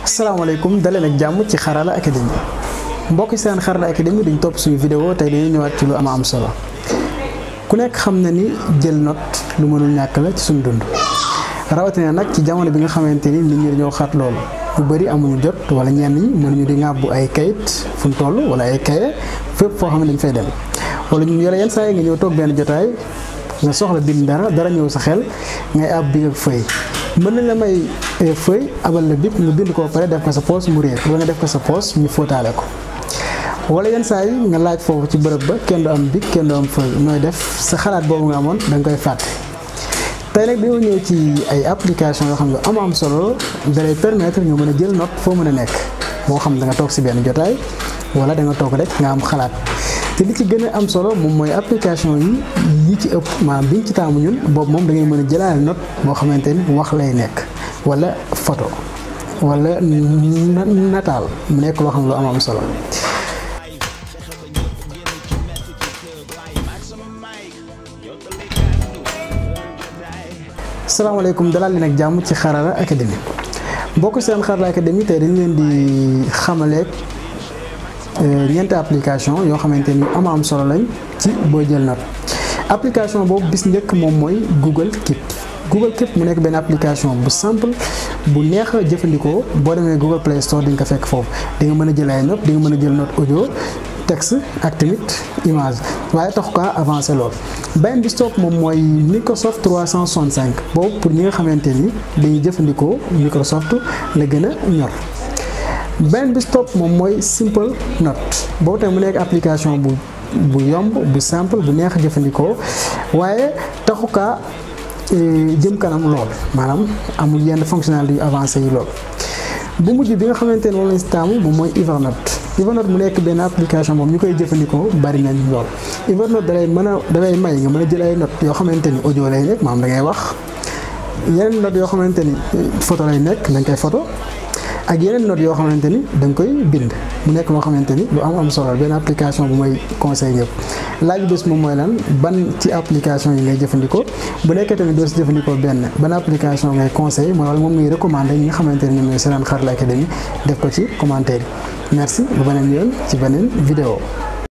asalaamaaleykum daleen ak jàmm ci Xarala Academy mbokk seen Xarala Academy dañ topp suñu vidéo tey dañuy ñëwaat ci lu am solo ku nekk xam na ni jël note lu mënul ñàkk la ci suñu dund rawatina nag ci jamono bi nga xamante ni nit ñi dañoo xat loolu ñu bëri amuñu jot wala ñenn ñi mënuñu di ŋàbbu ay kayit fu mu toll wala ay kaye fépp foo xam ne dañ fay dem wala ñu yore yenn saa yi nga ñëw toog benn jotaay nga soxla bind dara ñëw sa xel ngay ab bi ak feuille mën nañ la may feuille abal la bip nga bind ko pare def ko sa poos mu réer wala nga def ko sa poos ñu fóotaale ko wala yenn saa yi nga laaj foofu ci bërëb ba kenn du am bic kenn du am feuille nooy def sa xalaat boobu nga amoon da nga koy fàtte tey nag dañoo ñëw ci ay application yoo xam ne am solo da lay permettre nga mën a jël note foo mën a nekk moo xam da nga toog si benn jotaay wala da nga toog rek nga am xalaat te li ci gën a am solo moom mooy application yi ci ëpp maanaam biñ ci taamu ñun boobu moom da ngay mën a jëlaale note boo xamante ni wax lay nekk wala photo wala nataal mu nekk loo xam lu am solo. asalaamaaleykum dalal leen ak jàmm ci Xarala Academy mbokk seen Xarala Academy tey dañ leen di xamaleeg ñeenti application yoo xamante ni am solo lañ ci booy jël note application boobu bis njëkk moom mooy Google Keep mu nekk benn application bu simple bu neex a jëfandikoo boo demee Google Play Store di nga ko fekk foofu di nga mën a jël ay note di nga mën a jël note audio texte ak tamit image waaye tax kaa avancé lool. benn bi stop moom mooy Microsoft 365 boobu pour ñi nga xamante ni dañuy jëfandikoo Microsoft la gën a ñor. benn bi stop moom mooy Simple Note boobu tamit mu nekk application bu yomb bu simple bu neex a jëfandikoo waaye taxu kaa jëm kanam lool maanaam amul yenn fonctionnalité yu avancé yi lool. bu mujj bi nga xamante ne moom lañ si taamu moom mooy Evernote mu nekk benn application moom ñu koy jëfandikoo bari nañ lool. Evernote dalay may nga mën a jël ay notes yoo xamante ni audio lay nekk maanaam da ngay wax yeneen notes yoo xamante ni photo lay nekk da nga koy photo ak yeneen notes yoo xamante ni da nga koy bind mu nekk loo xamante ni lu am solo benn application bu may conseil ñëpp laaj bés moom mooy lan ban ci application yi ngay jëfandikoo bu nekkee tamit doo si jëfandikoo ban application ngay conseil wala moom ngay recommander ñi nga xamante ni ñoom ñooy seen Xarala Academy def ko ci commentaire yi merci bu beneen yoon ci beneen vidéo